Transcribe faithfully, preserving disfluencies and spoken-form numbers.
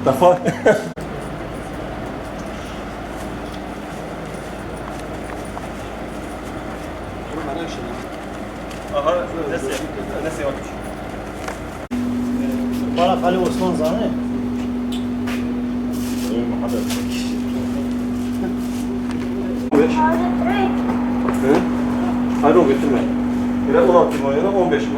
Defa. Aha, destê, destê wan. Para Xalê Osman zane. Beş. Hı? Hayır, o götürme. Öyle on altı mı, öyle on beş mi?